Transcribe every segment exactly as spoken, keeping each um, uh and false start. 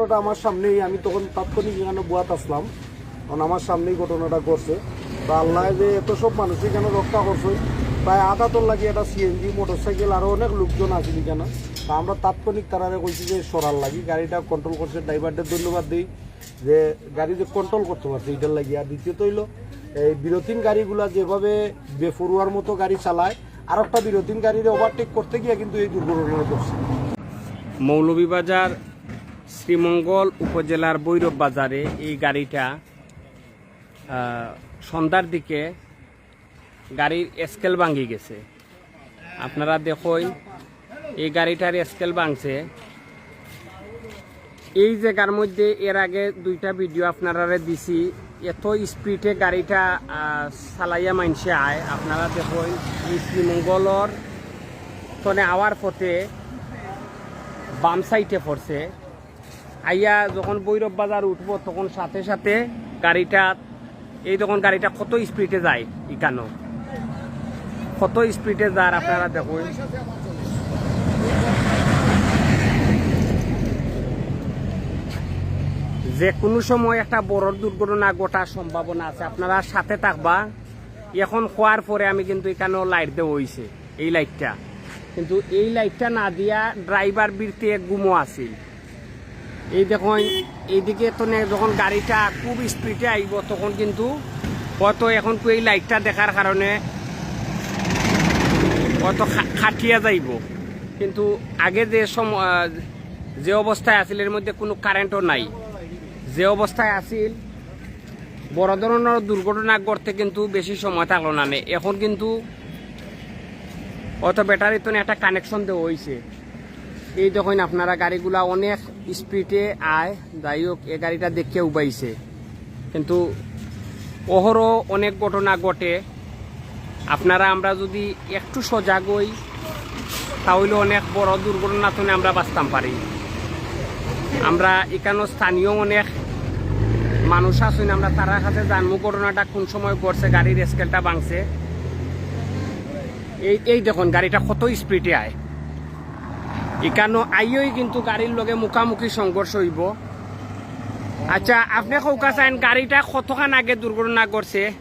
ঘটনাটা আমার সামনেই, আমি তখন তাৎক্ষণিক এখানো বওয়াত আছলাম, কারণ আমার সামনেই ঘটনাটা ঘটছে। তো আল্লায় যে এত সব মানুষ এখানো রক্ষা করছে, প্রায় আধা টন লাগি একটা সিএনজি, মোটরসাইকেল, আরো অনেক লোকজন আছিল এখানো। তো আমরা তাৎক্ষণিক তারারে কইছি যে সরার লাগি, গাড়িটা কন্ট্রোল করছে, ড্রাইভারদের ধন্যবাদ দেই যে গাড়ি যে কন্ট্রোল করতে পারছে এটার লাগি। আর দ্বিতীয়ত অইলো, এই বিরতিন গাড়িগুলা যেভাবে বেপরোয়ার মতো গাড়ি চালায়, আর একটা বিরতিন গাড়িরে ওভারটেক করতে গিয়া কিন্তু এই দুর্ঘটনাটা ঘটছে। মৌলভীবাজার শ্রীমঙ্গল উপজেলার ভৈরব বাজারে এই গাড়িটা, আহ, সন্ধ্যার দিকে গাড়ির স্কেল ভাঙি গেছে। আপনারা দেখইন, এই গাড়িটার স্কেল ভাঙছে। এই জায়গার মধ্যে এর আগে দুইটা ভিডিও আপনারারে দিছি, এত স্পিডে গাড়িটা, আহ, চালাইয়া মানষে আয়। আপনারা দেখইন, এই শ্রীমঙ্গলর তনে আওয়ার পথে বাম সাইডে পড়ছে। আইয়া যখন ভৈরব বাজার উঠবো, তখন সাথে সাথে গাড়িটা, এই তখন গাড়িটা কত স্পিডে যায়, ইকানো কত স্পিডে যার আপনারা দেখইন। যে কোনো সময় একটা বড় দুর্ঘটনা ঘটার সম্ভাবনা আছে, আপনারা সাথে থাকবা। এখন হওয়ার পরে আমি কিন্তু এখানেও লাইট দেওয়া হইছে, এই লাইটটা, কিন্তু এই লাইটটা না দিয়া ড্রাইভার বিরতে ঘুমো আছিল। এই দেখইন, এইদিকে তো নে-, যখন গাড়িটা খুব স্পিডে আইব, তখন কিন্তু হয়তো এখন তো এই লাইটটা দেখার কারণে হয়তো খা-, খাটিয়া যাইব। কিন্তু আগে যে সম-, আহ, যে অবস্থায় আছিল, এর মধ্যে কোনো কারেন্টও নাই, যে অবস্থায় আছিল, বড় ধরনের দুর্ঘটনা ঘটতে কিন্তু বেশি সময় থাকলো না নে। এখন কিন্তু অত ব্যাটারি তো একটা কানেকশন দেওয়া হইছে। এই দেখইন আপনারা, গাড়িগুলা অনেক স্পিডে আয়। যাই হোক, এ গাড়িটা দেখিয়া উবাইছে, কিন্তু অহরহ অনেক ঘটনা ঘটে। আপনারা আমরা যদি একটু সজাগ হই, তাহলে অনেক বড় দুর্ঘটনা থেকে আমরা বাঁচতাম পারি। আমরা এখানো স্থানীয় অনেক মানুষ আছইন, আমরা তারার কাছে জানমু ঘটনাটা কোন সময় ঘটছে, গাড়ির স্কেলটা ভাঙছে। এই, এই দেখইন গাড়িটা কত স্পিডে আয়, এখানো আইয়াই কিন্তু গাড়ির লগে মুখামুখি সংঘর্ষ হইব। আচ্ছা, আপনি কউক্কা চাইন, গাড়িটা কতক্ষণ আগে দুর্ঘটনা ঘটছে?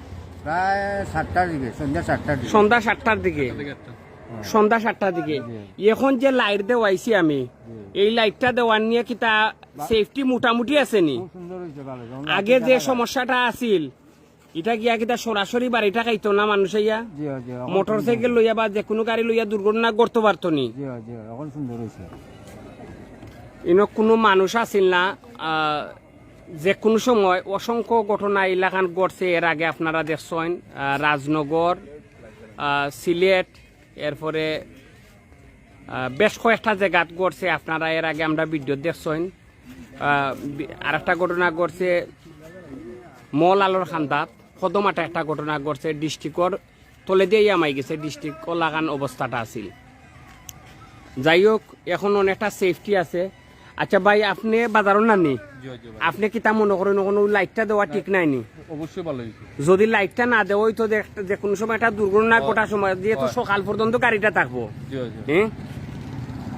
প্রায় সাতটার দিকে, সন্ধ্যা সাতটার দিকে। সন্ধ্যা সাতটার দিকে। হ্যাঁ। সন্ধ্যা সাতটার দিকে। জি। এখন যে লাইট দেওয়াইছি আমি, জি। এই লাইটটা দেওয়ার নিয়ে কিতা বা- সেফটি মোটামুটি আছে নি? খুব সুন্দর হয়েছে, ভালো। যখন আগে লাইটটা যে জ্বালা যায়। সমস্যাটা আছিল, এটা গিয়া কিতা সরাসরি বাড়িটা খাইতো না মানুষ আইয়া? জি, জি, এখন মোটর সাইকেল সুন্দর। লইয়া বা যে কোনো গাড়ি লইয়া দুর্ঘটনা ঘটতে পারতো নি? জি, জি, এখন সুন্দর হয়েছে। ইনো কোনো মানুষ আছিল না। আহ, যে কোনো সময় অসংখ্য ঘটনা এলাকান ঘটছে। এর আগে আপনারা দেখছেন, আহ, রাজনগর, আহ, সিলেট, এরপরে, আহ, বেশ কয়েকটা জায়গাত ঘটছে। আপনারা এর আগে আমরা ভিডিও দেখছেন। আহ, বি-, আরেকটা ঘটনা ঘটছে মৌলালর খান্দাত, কদমাটা একটা ঘটনা ঘটছে, ডিস্ট্রিক্টর তলে দিয়ে আমাই গেছে, ডিস্ট্রিক্ট ওলাখান অবস্থাটা আছিল। যাই হোক, এখন অনেকটা সেফটি আছে। আচ্ছা ভাই, আপনি বাজারর না নি? জি, জি ভাই। আপনি কিতা মনে করেন, কোনো লাইটটা দেওয়া ঠিক নাই নি? অবশ্যই ভালো হয়েছে। যদি লাইটটা না দেওয়া হইতো, যে, যে কোনো সময় একটা দুর্ঘটনা হয়। ঘটার সময়, যেহেতু হয়। সকাল পর্যন্ত গাড়িটা থাকবো, জি, জি। হ্যাঁ?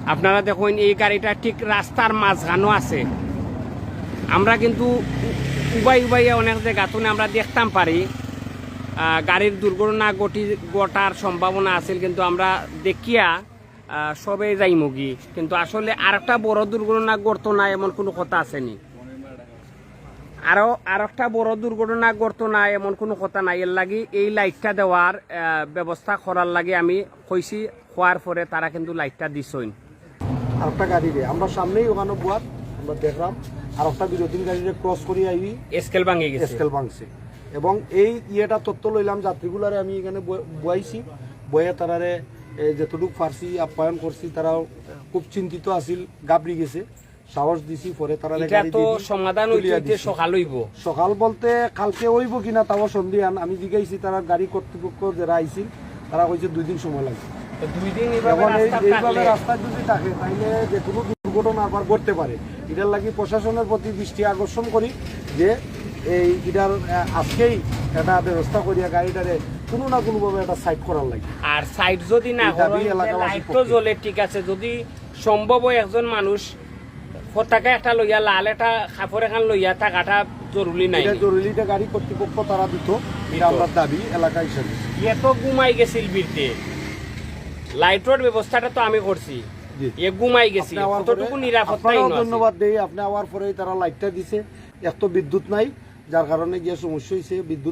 আপনারা দেখইন, এই গাড়িটা ঠিক রাস্তার মাঝখানো আছে। আমরা কিন্তু উ-, উবাই উবাইয়া অনেক জায়গা তুনে আমরা দেখতাম পারি, আহ, গাড়ির দুর্ঘটনা ঘটি, ঘটার সম্ভাবনা আছিল, কিন্তু আমরা দেখিয়া, আহ, সবে যাইমুগি। কিন্তু আসলে আরেকটা বড় দুর্ঘটনা ঘটতো না, এমন কোনো কথা আছে নি। আরো, আরেকটা বড় দুর্ঘটনা ঘটতো না, এমন কোনো কথা নাই। এর লাগি এই লাইটটা দেওয়ার, আহ, ব্যবস্থা করার লাগি আমি কইছি, কওয়ার পরে তারা কিন্তু লাইটটা দিছইন। আরেকটা গাড়িরে, আমরা সামনেই ওখানো বওয়াত, আমরা দেখলাম, আরেকটা বিরতিন গাড়িরে ক্রস করি আইবি। স্কেল ভাঙি গেছে। স্কেল ভাঙছে। এবং এই ইয়েটা তথ্য লইলাম, যাত্রীগুলারে আমি এখানে বয়-, বয়াইছি, বয়ে তারারে, এ, যতটুকু পারছি আপ্যায়ন করছি, তারাও খুব চিন্তিত আছিল, ঘাবড়ি গেছে। সাহস দিছি, পরে তারা এটা গাড়ি তো দিয়ে সমাধান হইতে তুলিয়া হইতে দিছি। সকাল হইব। সকাল বলতে কালকে হইব কিনা তাও সন্দেহান। আমি জিজ্ঞাসি তারা গাড়ি কর্তৃপক্ষ যারা আইছিল, তারা কইছে দুই দিন সময় লাগবে। তো দুই দিন এইভাবে এখন এই, রাস্তা এইভাবে থাকলে রাস্তা যদি থাকে, তাইলে যে কোনো দুর্ঘটনা আবার ঘটতে পারে। এটার লাগি প্রশাসনের প্রতি দৃষ্টি আকর্ষণ করি যে এই এটার, আহ, আজকেই একটা ব্যবস্থা করিয়া গাড়িটারে কোনো না কোনোভাবে একটা সাইড করার লাগি। আর সাইড যদি না এই দাবি করো, এলাকাবাসীর লাইট তো পক্ষে। জ্বলে, ঠিক আছে, যদি সম্ভব হয় একজন মানুষ পতাকা একটা লইয়া, লাল একটা কাপড় এখান লইয়া থাকাটা জরুরি নাই। এটা জরুরি, এটা গাড়ি কর্তৃপক্ষ তারা দিত, এটা দিত। আমরার দাবি এলাকা হিসাবে। এ তো ঘুমাই গেছিল বীরতে, লাইটর ব্যবস্থাটা তো আমি করছি। জি। এ ঘুমাই গেছিল, আপনি আওয়ার পরে, কতটুকু নিরাপত্তাই আপনারাও নয়। ধন্যবাদ দেই, আপনি আওয়ার পরেই তারা লাইটটা দিছে। এক তো বিদ্যুৎ নাই, যার কারণে গিয়া সমস্যা হইছে, বিদ্যুৎ